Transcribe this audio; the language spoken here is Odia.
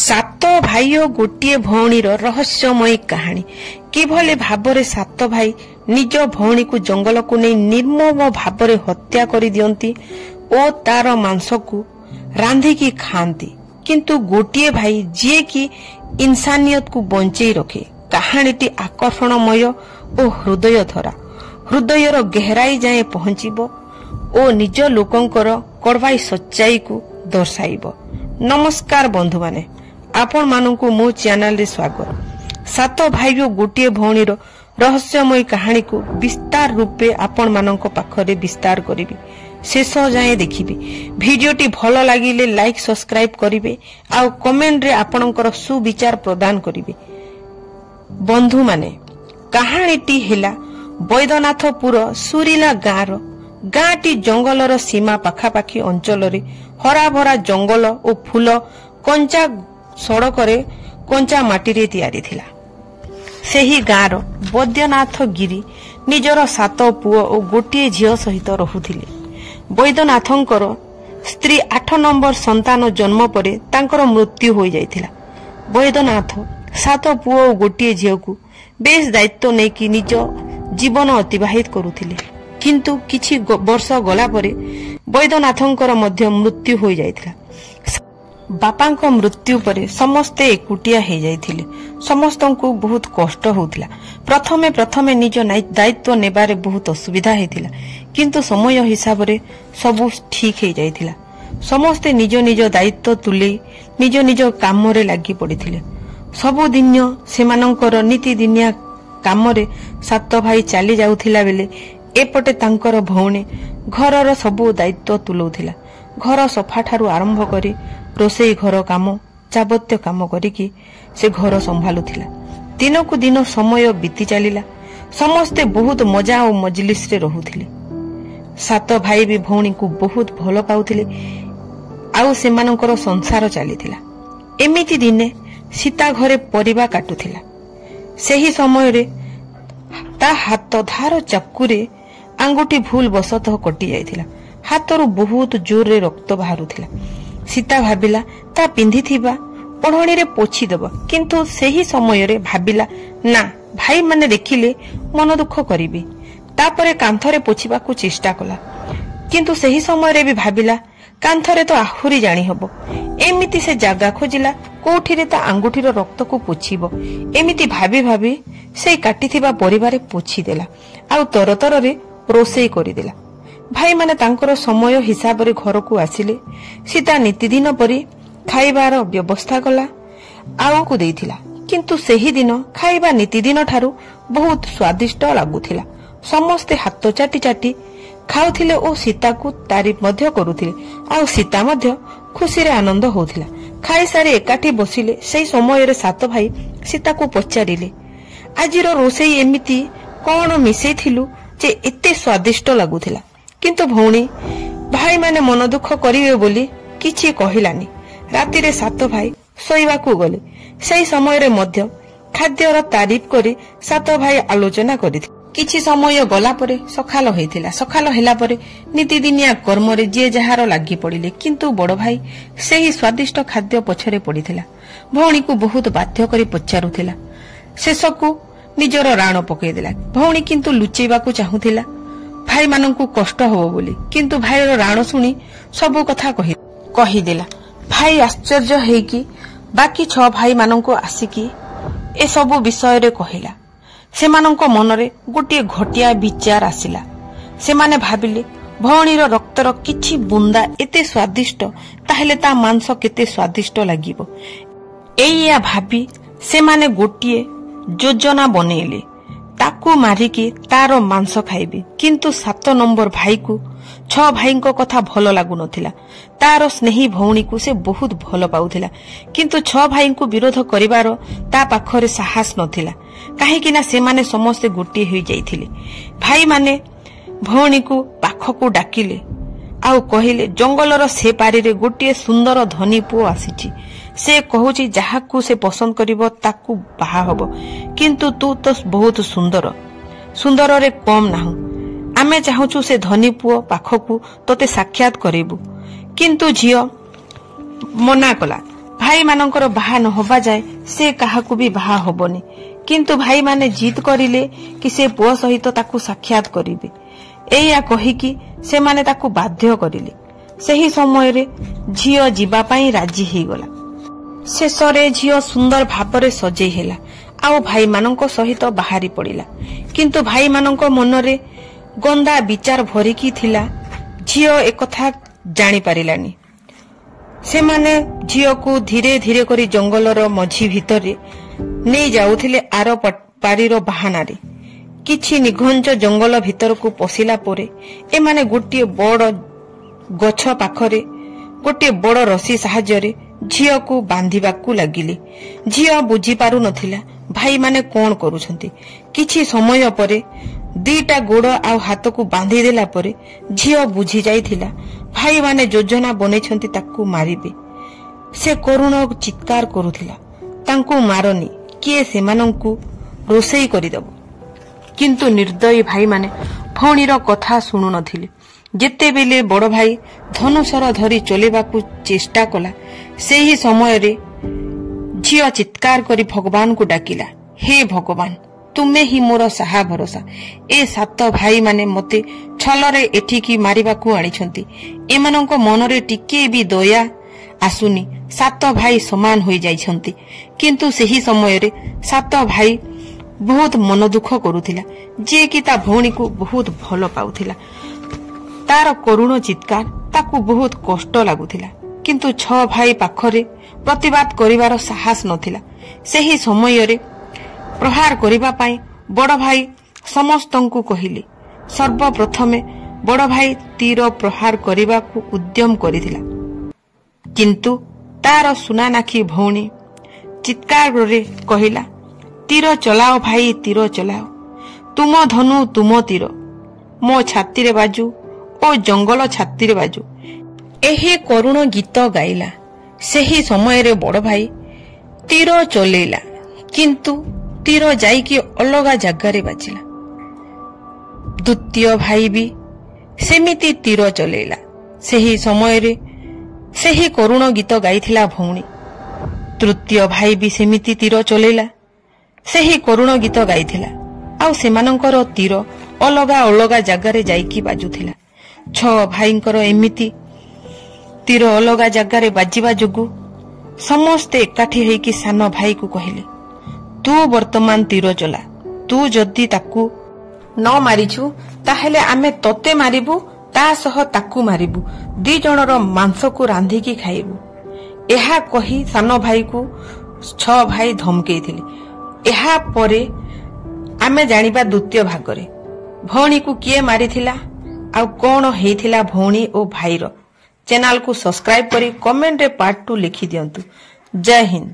ସାତ ଭାଇ ଓ ଗୋଟିଏ ଭଉଣୀର ରହସ୍ୟମୟୀ କାହାଣୀ। କିଭଳି ଭାବରେ ସାତ ଭାଇ ନିଜ ଭଉଣୀକୁ ଜଙ୍ଗଲକୁ ନେଇ ନିର୍ମମ ଭାବରେ ହତ୍ୟା କରିଦିଅନ୍ତି ଓ ତାର ମାଂସକୁ ରାନ୍ଧିକି ଖାଆନ୍ତି, କିନ୍ତୁ ଗୋଟିଏ ଭାଇ ଯିଏକି ଇନସାନିୟତକୁ ବଞ୍ଚେଇ ରଖେ। କାହାଣୀଟି ଆକର୍ଷଣମୟ ଓ ହୃଦୟଥରା, ହୃଦୟର ଗେହରାଇ ଯାଏଁ ପହଞ୍ଚିବ ଓ ନିଜ ଲୋକଙ୍କର କଡ଼ବାଇ ସଚ୍ଚାଇକୁ ଦର୍ଶାଇବ। ନମସ୍କାର ବନ୍ଧୁମାନେ, ଆପଣମାନଙ୍କୁ ମୋ ଚ୍ୟାନେଲରେ ସ୍ୱାଗତ। ସାତ ଭାଇ ଓ ଗୋଟିଏ ଭଉଣୀର ରହସ୍ୟମୟୀ କାହାଣୀକୁ ବିସ୍ତାର ରୂପେ ଆପଣମାନଙ୍କ ପାଖରେ ବିସ୍ତାର କରିବି। ଶେଷ ଯାଏଁ ଦେଖିବେ। ଭିଡିଓଟି ଭଲ ଲାଗିଲେ ଲାଇକ୍, ସବସ୍କ୍ରାଇବ କରିବେ ଆଉ କମେଣ୍ଟରେ ଆପଣଙ୍କର ସୁବିଚାର ପ୍ରଦାନ କରିବେ। ବନ୍ଧୁମାନେ, କାହାଣୀଟି ହେଲା ବୈଦ୍ୟନାଥପୁର ସୁରିଲା ଗାଁର। ଗାଁଟି ଜଙ୍ଗଲର ସୀମା ପାଖାପାଖି ଅଞ୍ଚଳରେ, ହରାଭରା ଜଙ୍ଗଲ ଓ ଫୁଲ କଞ୍ଚା ସଡ଼କରେ କଞ୍ଚା ମାଟିରେ ତିଆରି ଥିଲା। ସେହି ଗାଁର ବୈଦ୍ୟନାଥ ଗିରି ନିଜର ସାତ ପୁଅ ଓ ଗୋଟିଏ ଝିଅ ସହିତ ରହୁଥିଲେ। ବୈଦ୍ୟନାଥଙ୍କର ସ୍ତ୍ରୀ 8 ନମ୍ବର ସନ୍ତାନ ଜନ୍ମ ପରେ ତାଙ୍କର ମୃତ୍ୟୁ ହୋଇଯାଇଥିଲା। ବୈଦ୍ୟନାଥ ସାତ ପୁଅ ଓ ଗୋଟିଏ ଝିଅକୁ ବେଶ ଦାୟିତ୍ୱ ନେଇକି ନିଜ ଜୀବନ ଅତିବାହିତ କରୁଥିଲେ। କିନ୍ତୁ କିଛି ବର୍ଷ ଗଲା ପରେ ବୈଦ୍ୟନାଥଙ୍କର ମଧ୍ୟ ମୃତ୍ୟୁ ହୋଇଯାଇଥିଲା। ବାପାଙ୍କ ମୃତ୍ୟୁ ପରେ ସମସ୍ତେ ଏକୁଟିଆ ହେଇଯାଇଥିଲେ। ସମସ୍ତଙ୍କୁ ବହୁତ କଷ୍ଟ ହେଉଥିଲା। ପ୍ରଥମେ ପ୍ରଥମେ ନିଜ ଦାୟିତ୍ୱ ନେବାରେ ବହୁତ ଅସୁବିଧା ହେଇଥିଲା, କିନ୍ତୁ ସମୟ ହିସାବରେ ସବୁ ଠିକ ହେଇଯାଇଥିଲା। ସମସ୍ତେ ନିଜ ନିଜ ଦାୟିତ୍ୱ ତୁଲେଇ ନିଜ ନିଜ କାମରେ ଲାଗି ପଡ଼ିଥିଲେ। ସବୁଦିନ ସେମାନଙ୍କର ନୀତିଦିନିଆ କାମରେ ସାତ ଭାଇ ଚାଲି ଯାଉଥିଲା ବେଳେ ଏପଟେ ତାଙ୍କର ଭଉଣୀ ଘରର ସବୁ ଦାୟିତ୍ୱ ତୁଲଉଥିଲା। ଘର ସଫାଠାରୁ ଆରମ୍ଭ କରି ରୋଷେଇ ଘର କାମ, ଯାବତୀୟ କାମ କରିକି ସେ ଘର ସମ୍ଭାଳୁଥିଲା। ଦିନକୁ ଦିନ ସମୟ ବିତି ଚାଲିଲା। ସମସ୍ତେ ବହୁତ ମଜା ଓ ମଜଲିସରେ ରହୁଥିଲେ। ସାତ ଭାଇ ବି ଭଉଣୀକୁ ବହୁତ ଭଲ ପାଉଥିଲେ ଆଉ ସେମାନଙ୍କର ସଂସାର ଚାଲିଥିଲା। ଏମିତି ଦିନେ ସୀତା ଘରେ ପରିବା କାଟୁଥିଲା। ସେହି ସମୟରେ ତା ହାତ ଧାର ଚାକୁରେ ଆଙ୍ଗୁଠି ଭୁଲ ବଶତଃ କଟି ଯାଇଥିଲା। ହାତରୁ ବହୁତ ଜୋରରେ ରକ୍ତ ବାହାରୁଥିଲା। ସୀତା ଭାବିଲା ତା ପିନ୍ଧିଥିବା ଓଢ଼ଣୀରେ ପୋଛିଦେବ, କିନ୍ତୁ ସେହି ସମୟରେ ଭାବିଲା ନା, ଭାଇମାନେ ଦେଖିଲେ ମନ ଦୁଃଖ କରିବେ। ତାପରେ କାନ୍ଥରେ ପୋଛିବାକୁ ଚେଷ୍ଟା କଲା, କିନ୍ତୁ ସେହି ସମୟରେ ବି ଭାବିଲା କାନ୍ଥରେ ତ ଆହୁରି ଜାଣିହବ। ଏମିତି ସେ ଜାଗା ଖୋଜିଲା କୋଉଠିରେ ତା ଆଙ୍ଗୁଠିର ରକ୍ତକୁ ପୋଛିବ। ଏମିତି ଭାବି ଭାବି ସେଇ କାଟିଥିବା ପରିବାରେ ପୋଛିଦେଲା ଆଉ ତରତରରେ ରୋଷେଇ କରିଦେଲା। ଭାଇମାନେ ତାଙ୍କର ସମୟ ହିସାବରେ ଘରକୁ ଆସିଲେ। ସୀତା ନିତିଦିନ ପରି ଖାଇବାର ବ୍ୟବସ୍ଥା କଲା ଆଉକୁ ଦେଇଥିଲା, କିନ୍ତୁ ସେହିଦିନ ଖାଇବା ନିତିଦିନ ଠାରୁ ବହୁତ ସ୍ୱାଦିଷ୍ଟ ଲାଗୁଥିଲା। ସମସ୍ତେ ହାତ ଚାଟି ଚାଟି ଖାଉଥିଲେ ଓ ସୀତାକୁ ତାରିଫ ମଧ୍ୟ କରୁଥିଲେ, ଆଉ ସୀତା ମଧ୍ୟ ଖୁସିରେ ଆନନ୍ଦ ହେଉଥିଲା। ଖାଇସାରି ଏକାଠି ବସିଲେ। ସେହି ସମୟରେ ସାତ ଭାଇ ସୀତାକୁ ପଚାରିଲେ, ଆଜିର ରୋଷେଇ ଏମିତି କଣ ମିଶେଇଥିଲୁ ଯେ ଏତେ ସ୍ୱାଦିଷ୍ଟ ଲାଗୁଥିଲା? କିନ୍ତୁ ଭଉଣୀ ଭାଇମାନେ ମନ ଦୁଃଖ କରିବେ ବୋଲି କିଛି କହିଲାନି। ରାତିରେ ସାତ ଭାଇ ଶୋଇବାକୁ ଗଲେ। ସେହି ସମୟରେ ମଧ୍ୟ ଖାଦ୍ୟର ତାରିଫ କରି ସାତ ଭାଇ ଆଲୋଚନା କରିଥିଲେ। କିଛି ସମୟ ଗଲା ପରେ ସକାଳ ହେଇଥିଲା। ସକାଳ ହେଲା ପରେ ନିତିଦିନିଆ କର୍ମରେ ଯିଏ ଯାହାର ଲାଗି ପଡ଼ିଲେ, କିନ୍ତୁ ବଡ ଭାଇ ସେହି ସ୍ୱାଦିଷ୍ଟ ଖାଦ୍ୟ ପଛରେ ପଡ଼ିଥିଲା। ଭଉଣୀକୁ ବହୁତ ବାଧ୍ୟ କରି ପଚାରୁଥିଲା। ଶେଷକୁ ନିଜର ରାଣ ପକେଇଦେଲା। ଭଉଣୀ କିନ୍ତୁ ଲୁଚେଇବାକୁ ଚାହୁଁଥିଲା ଭାଇମାନଙ୍କୁ କଷ୍ଟ ହବ ବୋଲି, କିନ୍ତୁ ଭାଇର ରାଣ ଶୁଣି ସବୁ କଥା କହିଦେଲା। ଭାଇ ଆଶ୍ଚର୍ଯ୍ୟ ହେଇକି ବାକି ଛଅ ଭାଇମାନଙ୍କୁ ଆସିକି ଏସବୁ ବିଷୟରେ କହିଲା। ସେମାନଙ୍କ ମନରେ ଗୋଟିଏ ଘଟିଆ ବିଚାର ଆସିଲା। ସେମାନେ ଭାବିଲେ ଭଉଣୀର ରକ୍ତର କିଛି ବୁନ୍ଦା ଏତେ ସ୍ୱାଦିଷ୍ଟ, ତାହେଲେ ତା ମାଂସ କେତେ ସ୍ୱାଦିଷ୍ଟ ଲାଗିବ। ଏଇଆ ଭାବି ସେମାନେ ଗୋଟିଏ ଯୋଜନା ବନେଇଲେ, ତାକୁ ମାରିକି ତାର ମାଂସ ଖାଇବେ। କିନ୍ତୁ 7 ନମ୍ବର ଭାଇକୁ ଛଅ ଭାଇଙ୍କ କଥା ଭଲ ଲାଗୁନଥିଲା। ତାର ସ୍ନେହୀ ଭଉଣୀକୁ ସେ ବହୁତ ଭଲ ପାଉଥିଲା, କିନ୍ତୁ ଛଅ ଭାଇଙ୍କୁ ବିରୋଧ କରିବାର ତା ପାଖରେ ସାହସ ନଥିଲା, କାହିଁକି ନା ସେମାନେ ସମସ୍ତେ ଗୋଟିଏ ହୋଇଯାଇଥିଲେ। ଭାଇମାନେ ଭଉଣୀକୁ ପାଖକୁ ଡାକିଲେ ଆଉ କହିଲେ, ଜଙ୍ଗଲର ସେ ପାରିରେ ଗୋଟିଏ ସୁନ୍ଦର ଧନୀ ପୁଅ ଆସିଛି। ସେ କହୁଛି ଯାହାକୁ ସେ ପସନ୍ଦ କରିବ ତାକୁ ବାହା ହବ, କିନ୍ତୁ ତୁ ତ ବହୁତ ସୁନ୍ଦର, ସୁନ୍ଦରରେ କମ୍ ନାହୁଁ। ଆମେ ଚାହୁଁଛୁ ସେ ଧନୀ ପୁଅ ପାଖକୁ ତୋତେ ସାକ୍ଷାତ କରିବୁ। କିନ୍ତୁ ଝିଅ ମନା କଲା। ଭାଇମାନଙ୍କର ବାହା ନ ହବା ଯାଏ ସେ କାହାକୁ ବି ବାହା ହବନି। କିନ୍ତୁ ଭାଇମାନେ ଜିଦ୍ କରିଲେ କି ସେ ପୁଅ ସହିତ ତାକୁ ସାକ୍ଷାତ କରିବେ। ଏଇଆ କହିକି ସେମାନେ ତାକୁ ବାଧ୍ୟ କରିଲେ। ସେହି ସମୟରେ ଝିଅ ଯିବା ପାଇଁ ରାଜି ହେଇଗଲା। ଶେଷରେ ଝିଅ ସୁନ୍ଦର ଭାବରେ ସଜେଇ ହେଲା ଆଉ ଭାଇମାନଙ୍କ ସହିତ ବାହାରି ପଡ଼ିଲା। କିନ୍ତୁ ଭାଇମାନଙ୍କ ମନରେ ଗନ୍ଦା ବିଚାର ଭରିକି ଥିଲା। ଝିଅ ଏକଥା ଜାଣିପାରିଲାନି। ସେମାନେ ଝିଅକୁ ଧୀରେ ଧୀରେ କରି ଜଙ୍ଗଲର ମଝି ଭିତରେ ନେଇ ଯାଉଥିଲେ ଆର ପାରିର ବାହାନାରେ। କିଛି ନିଘଞ୍ଚ ଜଙ୍ଗଲ ଭିତରକୁ ପଶିଲା ପରେ ଏମାନେ ଗୋଟିଏ ବଡ଼ ଗଛ ପାଖରେ ଗୋଟିଏ ବଡ଼ ରସି ସାହାଯ୍ୟରେ ଝିଅକୁ ବାନ୍ଧିବାକୁ ଲାଗିଲେ। ଝିଅ ବୁଝିପାରୁ ନଥିଲା ଭାଇମାନେ କଣ କରୁଛନ୍ତି। କିଛି ସମୟ ପରେ ଦିଟା ଗୋଡ଼ ଆଉ ହାତକୁ ବାନ୍ଧି ଦେଲା ପରେ ଝିଅ ବୁଝି ଯାଇଥିଲା ଭାଇମାନେ ଯୋଜନା ବନେଇଛନ୍ତି ତାକୁ ମାରିବେ। ସେ କରୁଣ ଚିତ୍କାର କରୁଥିଲା, ତାଙ୍କୁ ମାରନି, କିଏ ସେମାନଙ୍କୁ ରୋଷେଇ କରିଦେବ। କିନ୍ତୁ ନିର୍ଦ୍ଦୟୀ ଭାଇମାନେ ଭଉଣୀର କଥା ଶୁଣୁନଥିଲେ। ଯେତେବେଳେ ବଡ଼ ଭାଇ ଧନୁଶର ଧରି ଚଲେଇବାକୁ ଚେଷ୍ଟା କଲା, ସେହି ସମୟରେ ଝିଅ ଚିତ୍କାର କରି ଭଗବାନଙ୍କୁ ଡାକିଲା, ହେ ଭଗବାନ, ତୁମେ ହିଁ ମୋର ସାହା ଭରସା। ଏ ସାତ ଭାଇମାନେ ମୋତେ ଛଲରେ ଏଠିକି ମାରିବାକୁ ଆଣିଛନ୍ତି। ଏମାନଙ୍କ ମନରେ ଟିକିଏ ବି ଦୟା ଆସୁନି। ସାତ ଭାଇ ସମାନ ହୋଇଯାଇଛନ୍ତି। କିନ୍ତୁ ସେହି ସମୟରେ ସାତ ଭାଇ ବହୁତ ମନ ଦୁଃଖ କରୁଥିଲା, ଯିଏକି ତା ଭଉଣୀକୁ ବହୁତ ଭଲ ପାଉଥିଲା। ତାର କରୁଣ ଚିତ୍କାର ତାକୁ ବହୁତ କଷ୍ଟ ଲାଗୁଥିଲା। କିନ୍ତୁ ଛଅ ଭାଇ ପାଖରେ ପ୍ରତିବାଦ କରିବାର ସାହସ ନଥିଲା। ସେହି ସମୟରେ ପ୍ରହାର କରିବା ପାଇଁ ବଡ଼ ଭାଇ ସମସ୍ତଙ୍କୁ କହିଲେ। ସର୍ବପ୍ରଥମେ ବଡ଼ ଭାଇ ତୀର ପ୍ରହାର କରିବାକୁ ଉଦ୍ୟମ କରିଥିଲା, କିନ୍ତୁ ତାର ସୁନାନାଖି ଭଉଣୀ ଚିତ୍କାରରେ କହିଲା, ତୀର ଚଲାଅ ଭାଇ, ତୀର ଚଲାଅ, ତୁମ ଧନୁ ତୁମ ତୀର ମୋ ଛାତିରେ ବାଜୁ ଓ ଜଙ୍ଗଲ ଛାତିରେ ବାଜୁ। ଏହି କରୁଣ ଗୀତ ଗାଇଲା। ସେହି ସମୟରେ ବଡ଼ ଭାଇ ତୀର ଚଲେଇଲା, କିନ୍ତୁ ତୀର ଯାଇକି ଅଲଗା ଜାଗାରେ ବାଜିଲା। ଦ୍ୱିତୀୟ ଭାଇ ବି ସେମିତି ତୀର ଚଲେଇଲା। ସେହି ସମୟରେ ସେହି କରୁଣ ଗୀତ ଗାଇଥିଲା ଭଉଣୀ। ତୃତୀୟ ଭାଇ ବି ସେମିତି ତୀର ଚଲେଇଲା, ସେହି କରୁଣ ଗୀତ ଗାଇଥିଲା, ଆଉ ସେମାନଙ୍କର ତୀର ଅଲଗା ଅଲଗା ଜାଗାରେ ଯାଇକି ବାଜୁଥିଲା। ଛଅ ଭାଇଙ୍କର ଏମିତି ତୀର ଅଲଗା ଜାଗାରେ ବାଜିବା ଯୋଗୁ ସମସ୍ତେ ଏକାଠି ହେଇକି ସାନ ଭାଇକୁ କହିଲେ, ତୁ ବର୍ତ୍ତମାନ ତୀର ଚଲା, ତୁ ଯଦି ତାକୁ ନ ମାରିଛୁ ତାହେଲେ ଆମେ ତତେ ମାରିବୁ, ତା ସହ ତାକୁ ମାରିବୁ, ଦି ଜଣର ମାଂସକୁ ରାନ୍ଧିକି ଖାଇବୁ। ଏହା କହି ସାନ ଭାଇକୁ ଛଅ ଭାଇ ଧମକେଇଥିଲେ। ଏହା ପରେ ଆମେ ଜାଣିବା ଦ୍ୱିତୀୟ ଭାଗରେ ଭଉଣୀକୁ କିଏ ମାରିଥିଲା ଆଉ କଣ ହେଇଥିଲା ଭଉଣୀ ଓ ଭାଇର। ଚ୍ୟାନେଲକୁ ସବସ୍କ୍ରାଇବ କରି କମେଣ୍ଟରେ ପାର୍ଟ 2 ଲେଖି ଦିଅନ୍ତୁ। ଜୟ ହିନ୍ଦ।